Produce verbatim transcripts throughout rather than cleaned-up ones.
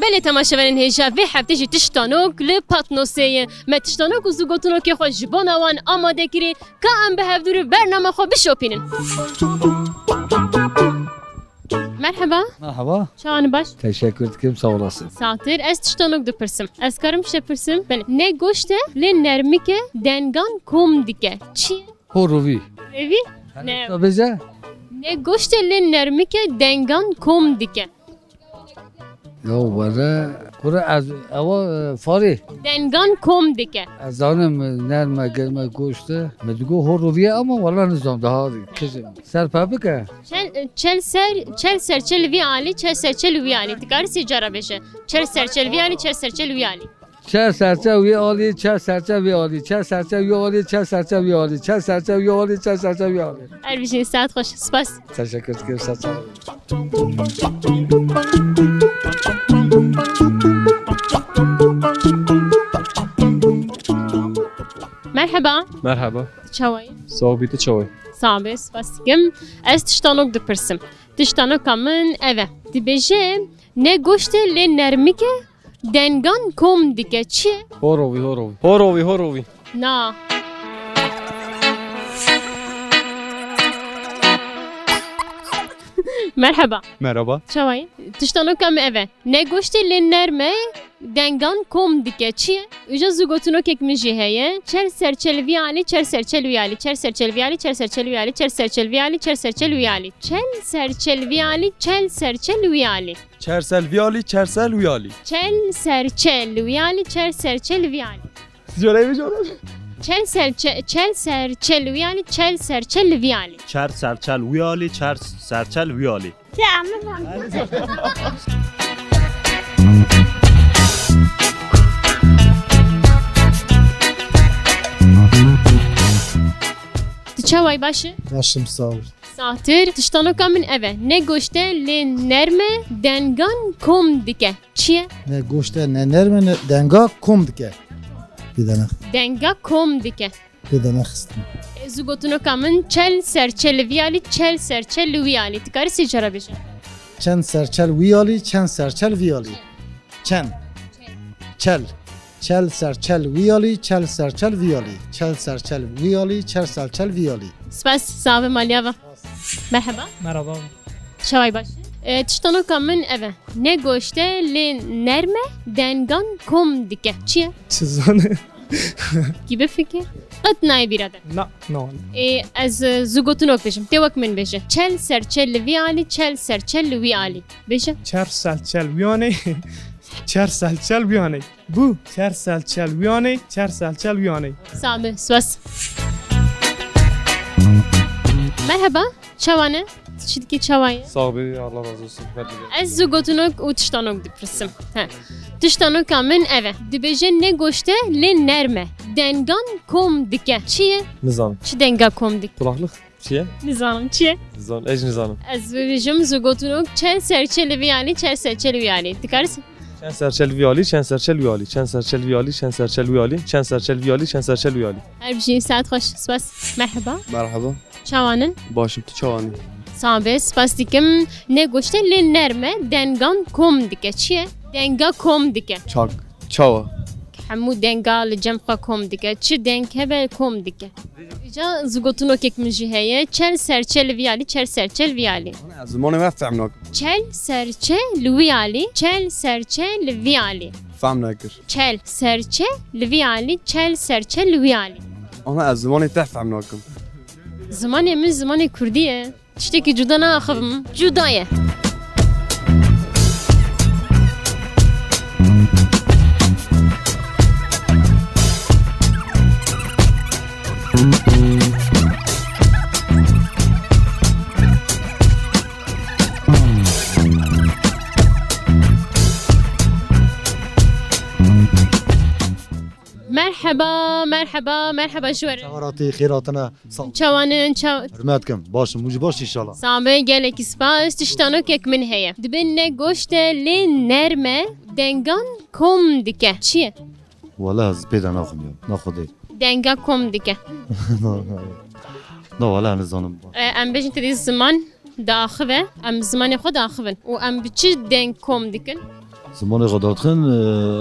Belê temaşevanên hêja, vê heftê jî tiştanok li Patnosê ye. Me tiştanok û zûgotinokê xwe ji bona wan amade kirî, ka em bi hevdû re bernama xwe bişopînin. Merheba. Merhaba. Çawan baş? Teşekkür ederim, sağ olasın. Satir, ez tiştanok dipirsim. Ez karim şepirsim? Belê. Ne goşt e, lê nermik e, dengan kom dike. Çi ye? Horovî. Horovî? Ne. Bêje? Ne goşt e, lê nermik e, dengan kom dike. Ya were, kure ez, ewa, e, farê. Dengan kom dike. Ez zanim, e, nerme, germe, goşt e. Me digo horovî ye ama wala nizam daha kizim. Serpe bike. Çel, çel ser, çel serçe li vî alî, çel serçe li wî alî. Dikarî sê cara bêje. Çel serçe li vî alî, çel serçe li wî alî. Çel serçe wî alî, çel serçe wî alî, çel serçe wî alî, çel serçe wî alî, çel serçe wî alî, çel serçe wî alî. Her bijîn, saet xweş. Spas. Teşekkür ederim, sağ ol. Merheba. Merhaba. Çawayî? Sağ ol, tu çawayî? Sağ be, spas dikim. Ez tiştanok dipirsim. Tiştanoka min ev e. Dibêje, ne goşt e lê nermik e, dengan kom dike. Çi ye? Horovî, horovî. Horovî, horovî. Na. Merhaba. Merhaba. Çawayî? Tiştanoka min ev e. Ne goşt e lê nerm e, dengan kom dike. Çi ye? Îja zû gotinokek min jî heye. Çel serçe li vî alî, çel serçe li wî alî, çel serçe li vî alî, çel serçe li wî alî, çel serçe li vî alî, çel serçe li wî alî. Çel serçe li vî alî, çel serçe li wî alî. Çer sel vî alî, çer sel wî alî. Çel serçe li wî alî, çel serçe li vî alî. Jolay vî jolay. Çel serçe, çel serçe li wî alî, çel serçe li vî alî. Çer serçe li wî alî, çer serçe li wî alî. Te anladım. Tu çaway baş î? Başım sağ ol. Satir, tiştanoka min ev e. Ne goşt e lê nerm e, dengan kom dike. Çi ye? Ne goşt e, ne nerm e, ne denga kom dike. Bir tane. Denga kom dike. Pê de nexistin. Zû gotinoka min çel serçe li vî alî, çel serçe li wî alî. Dikarî sê cara bêje? Çend serçel wî alî, çend serçel vî alî. Çend. Çel. Çel serçel wî alî, çel serçel vî alî. Çel serçel wî alî, çel serçel vî alî. Spas, sabe maliya va. Merhaba. Merhaba. Çaway baş. E, tiştanoka min ev e. Ne goşt e lê nerm e, dengan kom dike. Çi ye? Çi zane? Kî bifikir? Qet nayê bîra de. Na, na. Ê, ez, e, zû gotinok bêjim. Tê wek min bêje. Çel serçe li vî alî, çel serçe li wî alî. Bêje. Çer serçe li wî anê. Çer serçe li wî anê. Bu. Çer serçe li wî anê, çer serçe li wî anê. Sağ ol, spas. Merhaba. Çawa ne? Çi dikî, çawa ye? Sağ ol, Allah razı olsun. Ez zû gotinok û tiştanok dipirsim. He. Tiştanoka min ev e. Dibêje ne goşt e lê nerm e. Dengan kom dike. Çi ye? Nizanim. Çi denga kom dike? Kulaklık. Çi ye? Nizanim çi ye? Nizanim. Ez nizanim. Ez bibêjim zû gotinok çel serçe li vî alî, çel serçe li wî alî. Dikarî? Çend serçe li vî alî, çend serçe li wî alî, çend serçe li vî alî, çend serçe li wî alî, çend serçe li vî alî, çend serçe li wî alî. Her bijî, saet xweş. Spas. Merhaba. Merhaba. Çawan in? Başim, tu çawan î? Sabe, spas dikim. Ne goşt e lê nerm e, dengan kom dike. Çi ye? Denga kom dike. Çak. Çawa? Hemû denga li cem xwe kom dike. Çi deng hebe kom dike. Îca zû gotinokek min jî heye. Çel serçe li vî alî, çel serçe li vî alî. Ana, ez zimanê me fehm nakim. Çel serçe li wî alî, çel serçe li vî alî. Fehm nekir. Çel serçe li vî alî, çel serçe li wî alî. Ana, ez zimanê te fehm nakim. Zimanê min zimanê kurdî ye. Tiştekî cuda naaxivim. Cuda ye. Merheba, merheba, merheba ji we re. Çawa ratî, xêr hatine. Sağ ol. Çawan in, çaw- Hürmet kim. Başım, mucî baş inşallah. Sabe, gelekî spas. Tiştanokek min heye. Dibin ne goşt e, lê nerm e, dengan kom dike. Çi ye? Wala ez pê de naxim ya. Naxwe dê. Denga kom dike. Na wala nizanim. E, em bêjin te dî ziman diaxive, em zimanê xwe diaxivin. Û em bi çi deng kom dikin? Zimanê xwe dadixin, e,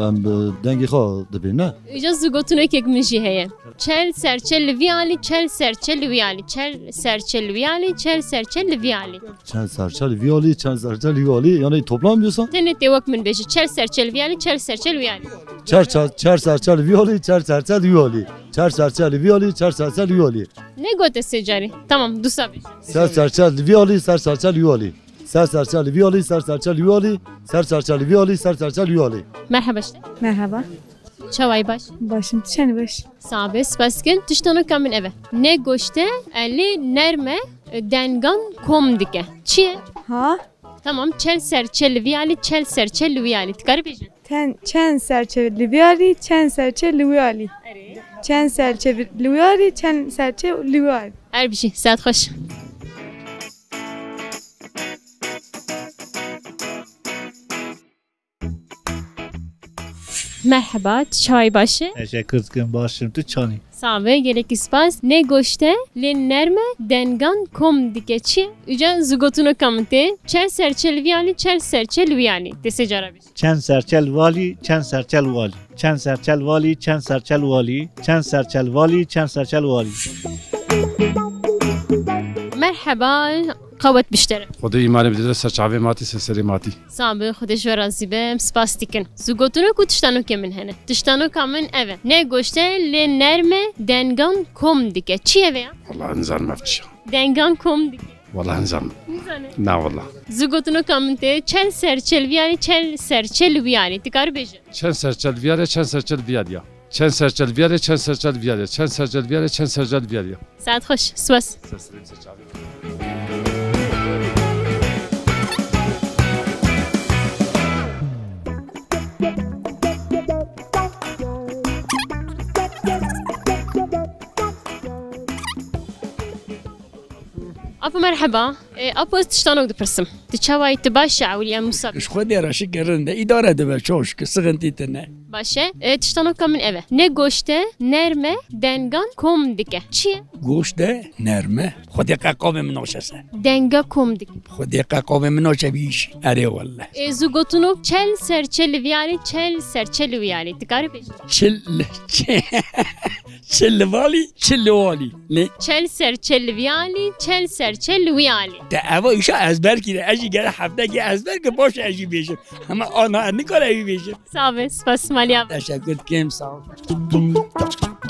em bi dengê xwe dibê, ne? Îca zû gotinokek min jî heye. Çel serçe li vî alî, çel serçe li wî alî, çel serçe li wî alî, çel serçe li vî alî. Çend serçe li vî alî, çend serçe li wî alî. Yani toplam diyorsan? Tenê tê wek min bêje. Çel serçe li vî alî, çel serçe li wî alî. Çer, çer, çer serçe li vî alî, çer serçe li wî alî. Çer serçe li vî alî, çer serçe li wî alî. Negote sê carî. Tamam, dusa bêje. Ser serçe li vî alî, ser serçe li wî alî. Ser serçe li vî alî, ser serçe li wî alî. Ser serçe li vî alî, ser serçe li wî alî. Merheba işte. Merhaba. Çaway baş? Başım, tu çend baş? Sabe, spas dikin. Tiştanoka min ev e. Ne goşt e, elê nerm e, dengan kom dike. Çi ye? Ha? Tamam, çel serçe li vî alî, çel serçe li wî alî. Dikarî bêjî? Ten, çend serçe li vî alî, çend serçe li wî alî. Erê. Çend serçe li wî alî, çend serçe li wî alî. Her bijî, saet xweş. Merheba, tu çaway baş e? Teşekkür dikim, başım, tu çanî? Sabe, gelekî spas. Ne goşt e, lê nerm e, dengan kom dike. Çi? Uca zû gotinoka min tê. Çel serçe li vî alî, çel serçe li wî alî. Tê sê cara bêjî. Çend serçe li vî alî, çend serçe li wî alî. Çend serçe li vî alî, çend serçe li wî alî. Çend serçe li vî alî, çend serçe li wî alî. Merheba, qewet biştere. Xwedê îmanê bidire ser çavê matî, ser serê matî. Sabe, Xwedê ji we razî be, em spas dikin. Zû gotinok û tiştanokê min hene. Tiştanoka min ev e. Ne goşt e, lê nerm e, dengan kom dike. Çi ye vê ya? Wala nizanim ev çi ya. Dengan kom dike. Wala nizanim. Nizane. Na wala. Zû gotinoka min tê, çel serçe li vî alî, çel serçe li wî alî. Dikarî bêjî? Çend serçe li vî alî, çend serçe li vî alî ya. Çend serçe li vî alî, çend serçe li vî alî ya. Çend serçe li vî alî, çend serçe li vî alî ya. Saet xweş, spas. Apo merheba. E, Apo, ez tiştanok dipirsim. Tu çawa yî, tu baş î, ewil ya Musa? Ji Xwedê re şikir rind e. Îdare dibe, çok şükür, sıkıntı tine. Baş e. E, tiştanoka min ev e. Ne goşt e, nerm e, dengan kom dike. Çi ye? Goşt e, nerm e. Xwedê qeqabê min naşe se. Denga kom dike. Xwedê qeqabê min naşe bîş. Erê welle. E, zû gotinok çel serçe li vî alî, çel serçe li wî alî. Dikarî bêjî? Çil, çil, çil li valî, çil li walî. Ne? Çel serçe li vî alî, çel serçe li wî alî. De eva îşa ezber kire. Ez jî gere heftekê ezber ki baş ez jî bêjim. Ama ana nikare wî bêjim. Sağ be, spas maliya. Teşekkür dikim, sağ ol.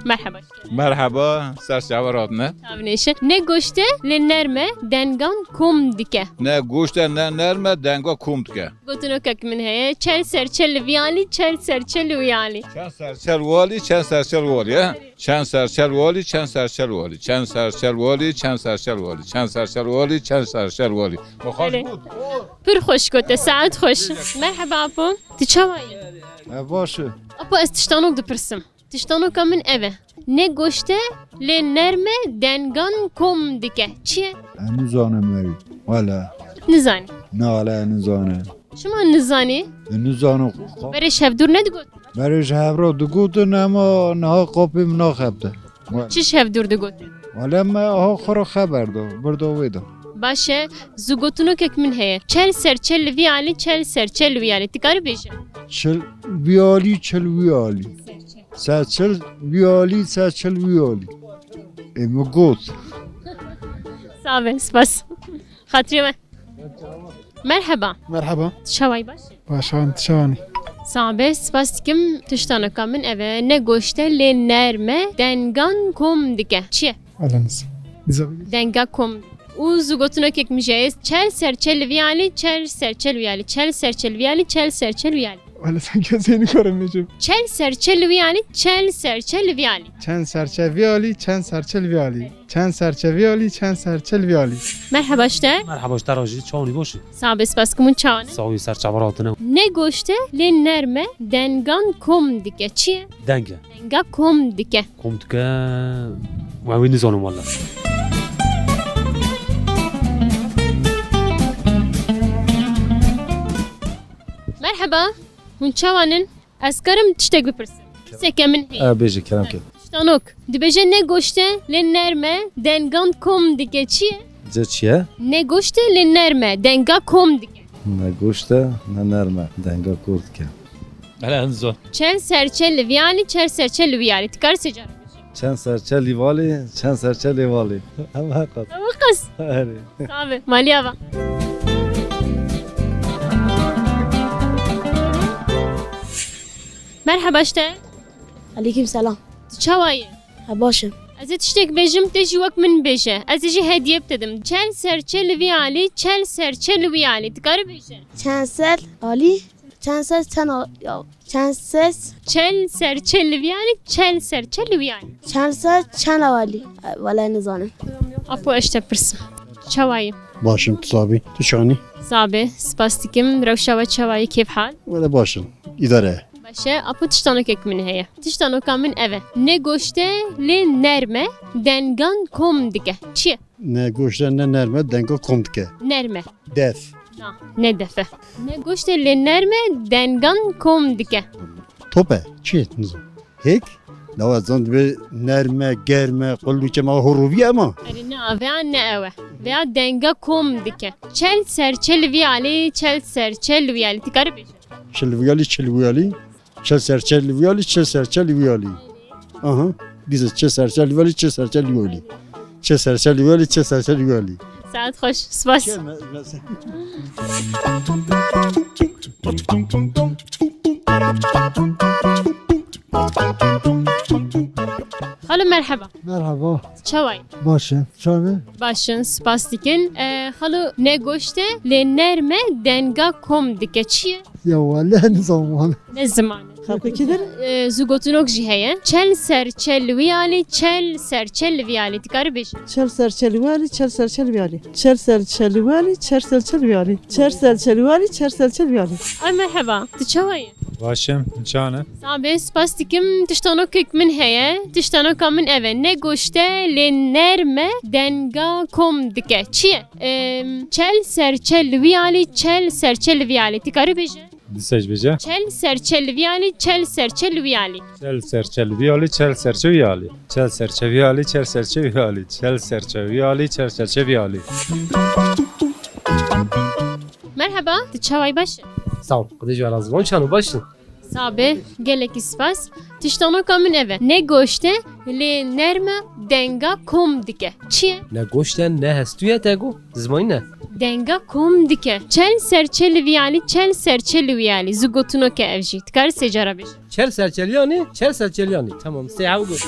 Merhaba. Merhaba, ser çava ratine. Çavnêşe. Ne goşt e, lê nerm e, dengan kom dike. Ne goşt e, ne nerm e, denga kom dike. Gotinokek min heye. Çel serçe li vî alî, çel serçe li wî alî. Çend serçe li wî alî, çend serçe li wî alî, he? Çend serçe li wî alî, çend serçe li wî alî. Çend serçe li wî alî, çend serçe li wî alî. Çend serçe li wî alî, çend serçe li wî alî. Belê. Pir xweş gote, saet xweş. Merheba Apo. Tu çawa yî? E, baş e. Apo, ez tiştanok dipirsim. Tiştanoka min ev e. Ne goşt e, lê nerm e, dengan kom dike. Çi ye? Ez nizanim ew. Wala. Nizanî. Na wala ez nizanim. Çima nizanî? Ez nizanim. Berê ji hevdûr nedigot? Berê ji hevro digotin, ema niha qapê min naxebite. Wala. Çi ji hevdûr digotin? Wala me aha xwe re xeber da, birda wê de. Baş e, zû gotinokek min heye. Çel serçe li vî alî, çel serçe li wî alî. Dikarî bêjî? Çil vî alî, çil wî alî. Serçil vî alî, serçil wî alî. Ê min got. Sağ be, spas. Xatirê me. Merheba. Merheba. Çaway baş? Başan, çawanî? Sağ be, spas dikim. Tiştanoka min ev e. Ne goşt e, lê nerm e, dengan kom dike. Çi ye? Aleniz. Denga kom. Û zû gotinokek min jî heye. Çel serçe li vî alî, çel serçe li wî alî. Çel serçe li vî alî, çel serçe li wî alî. Wele sen kesê nikarim bêjim. Çel serçe li wî alî, çel serçe li vî alî. Çend serçe vî alî, çend serçe li vî alî. Çend serçe vî alî, çend serçe li vî alî. Merheba ji te. Merheba ji te re jî, çawanî baş î? Sabe, spas, hûn çawan in? Sax ol, ser çava hatine. Ne goşt e, lê nerm e, dengan kom dike. Çi ye? Deng e. Denga kom dike. Kom dike, wan wî nizanim wele. Merheba, hûn çawan in? Ez karim tiştek bipirsim? Pirseke min heye. E, bêje, kerem ke. Tiştanok. Dibêje ne goşt e, lê nerm e, dengan kom dike. Çi ye? Cê çi ye? Ne goşt e, lê nerm e, denga kom dike. Ne goşt e, ne nerm e, denga kom dike. Hele hin zor. Çel serçe li vî alî, çel serçe li wî alî. Ti karî sê cara bêjî? Çend serçe li valî, çend serçe li valî. Hema qas. Hema qas. Erê. Tabii, malî ava. Merheba ji te. Aleykum selam. Tu çawa yî? Ha, baş im. Ez ê tiştek bêjim, tê jî wek min bêje. Ez ê jî hediye bidim. Çel serçe li vî alî, çel serçe li wî alî. Dikarî bêje? Çend ser alî, çend ser, çend a-, ya, çend ses? Çel serçe li vî alî, çel serçe li wî alî. Çend ser, çend alî? E, wele nizanim. Apo, ez te pirsim. Çawa yî? Baş im, tu sabî. Tu çawanî? Sabe, spas dikim. Rewşa we çawa yî, kêf hal? Wele baş im. Îdare. Baş e, apo tiştanokek min heye. Tiştanoka min ev e. Ne goşt e, lê nerm e, dengan kom dike. Çi ye? Ne goşt e, ne nerm e, denga kom dike. Nerm e. Def. Na, ne def e. Ne goşt e, lê nerm e, dengan kom dike. Top e. Çi ye? Nizam. Hêk? Lawa zan dibe nerm e, germ e, qulûçe ma horoviye ma. Erê ne, veya ne ew e. Veya denga kom dike. Çel serçe li vî alî, çel serçe li wî alî. Ti karî bêjî? Çil wî alî, çil wî alî. Çil serçe li wî alî, çil serçe li wî alî. Aha. Dîse çil serçe li wî alî, çil serçe li wî alî. Çil serçe li wî alî, çil serçe li wî alî. Saet xweş. Spas. Çil me-, me-, Xalo, merheba. Merhaba. Çawa yî? Baş e. Çawa? Baş in, spas dikin. E, xalo, ne goşt e, lê nerm e, denga kom dike. Çi ye? Ya wele, nizanim wele. Ne ziman e. Xelkê kî dir? E, zû gotinok jî heye. Çel serçe li wî alî, çel serçe li vî alî. Dikarî bêjî? Çel serçe li wî alî, çel serçe li vî alî. Çel serçe li wî alî, çel serçe li vî alî. Çel serçe li wî alî, çel serçe li vî alî. Ay merheba, tu çawa yî? Baş im, tu çawan î? Sabe, spas dikim. Tiştanokek min heye. Tiştanoka min ev e. Ne goşt e, lê nerm e, denga kom dike. Çi ye? Em, çel serçe li wî alî, çel serçe li vî alî. Ti karî bêjî? Dîse jî bêje. Çel serçe li vî alî, çel serçe li wî alî. Çel serçe li vî alî, çel serçe wî alî. Çel serçe vî alî, çel serçe wî alî. Çel serçe vî alî, çel serçe vî alî. Merheba, tu çawa yî, baş î? Sağ ol. Xwedê ji we razî be. Çawan î, baş î? Sabe, gelekî spas. Tiştanoka min ev e. Ne goşt e, lê nerm e, denga kom dike. Çi ye? Ne goşt e, ne hestû ye, te got. Zimanî ne? Denga kom dike. Çel serçe li vî alî, çel serçe li wî alî. Zû gotinok e ev jî. Ti karî sê cara bêjî? Çel serçe li yanî, çel serçe li yanî. Tamam, sê hew got.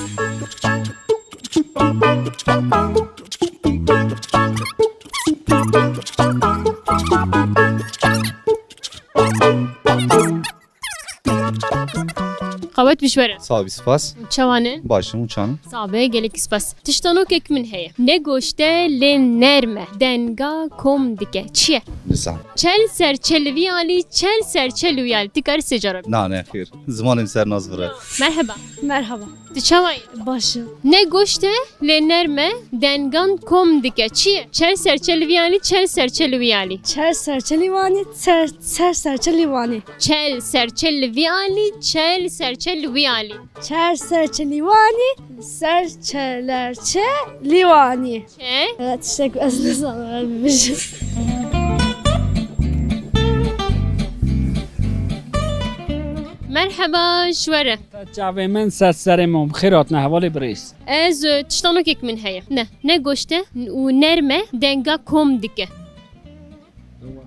Qewet bi ji we re. Sax bî, spas. Çawan e? Baş im, hûn çawan in? Sabe, gelekî spas. Tiştanokek min heye. Ne goşt e, lê nerm e. Denga kom dike. Çi ye? Nizam. Çel serçe li vî alî, çel serçe li wî alî. Ti karî sê cara bêjî? Na, ne, xêr. Zimanê min ser nas vire. Merheba. Merhaba. Tu çawa yî? Baş im. Ne goşt e, lê nerm e, dengan kom dike. Çi ye? Çel serçe li vî alî, çel serçe li wî alî. Çel serçe li wanî, çel, çel serçe li wanî. Çel serçe li vî alî, çel serçe li wî alî. Çel serçe li wanî, serçelerçe li wanî. Çe? Evet, tiştek ez nizanim, ez bibêjim. Merheba, ji we re. Çavê min ser serê min, bi xêr hatine hevalê birêz. Ez, e, tiştanokek min heye. Ne, ne goşt e û nerm e, denga kom dike.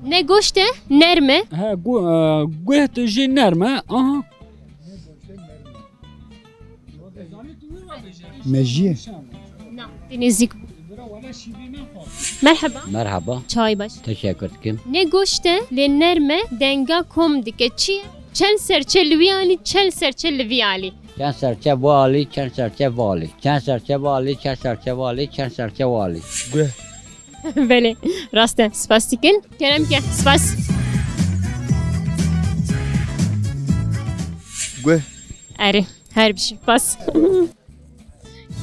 Ne goşt e, nerm e. He, gu-, e, guht jî nerm e. Aha. Mejiyê. Na, te nêzîk bû. Merheba. Merhaba. Çay baş. Teşekkür ederim. Ne goşt e, lê nerm e, denga kom dike. Çi ye? Çend serçe li wî alî, çend serçe li vî alî? Çend serçe bu alî, çend serçe bu alî. Çend serçe bu alî, çend serçe bu alî, çend serçe bu alî. Guh. Belê, rast e. Spas dikin. Kerem ke. Spas. Guh. Erê, her bijî. Spas.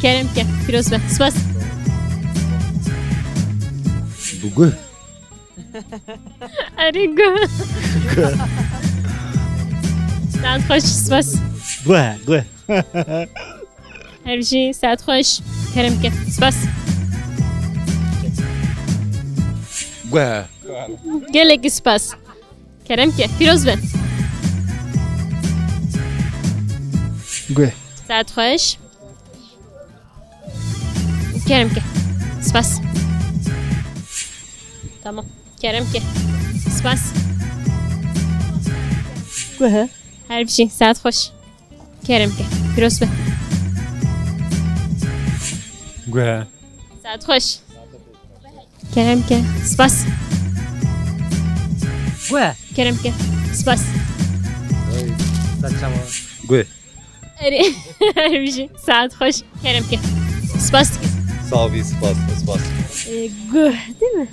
Kerem ke. Pîroz be. Spas. Bu guh. Erê, guh. Saet xweş, spas. Guh, guh. Her bijî, saet xweş. Kerem ke. Spas. Guh. Gelekî spas. Kerem ke. Pîroz be. Guh. Saet xweş. Kerem ke. Spas. Tamam. Kerem ke. Spas. Guh. Her bijî. Saet xweş. Kerem ke. Pîroz be. Guh. Saet xweş. Kerem ke. Spas. Guh. Kerem ke. Spas. Guh. Erê, her bijî. Saet xweş. Kerem ke. Spas dikim. Sağ ol, spas, spas. Ee, guh, değil mi?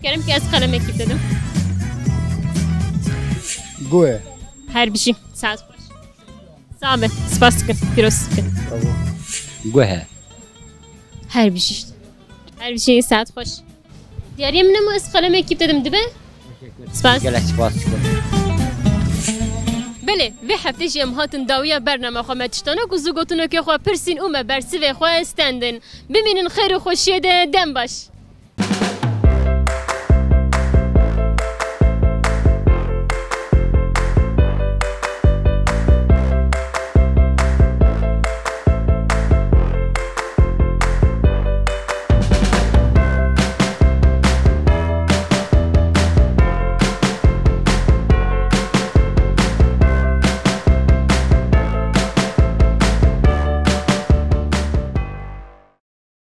Kerem ke, ez qelemekî te dim. Guh. Her bijî. Saet xweş. Sağ be. Spas dikim. Pîroz dikim. Guh. Her bijî işte. Her bijî, saet xweş. Diyariyê min e, ez qelemekî te dim, dibe? Spas. Gelek spas dikim. Belê, vê heftê jî em hatin dawiya bernama xwe. Me tiştana ku zû gotinokê xwe pirsîn û me bersivê xwe stendin. Bimînin xêr û xweşiyê de, dem baş.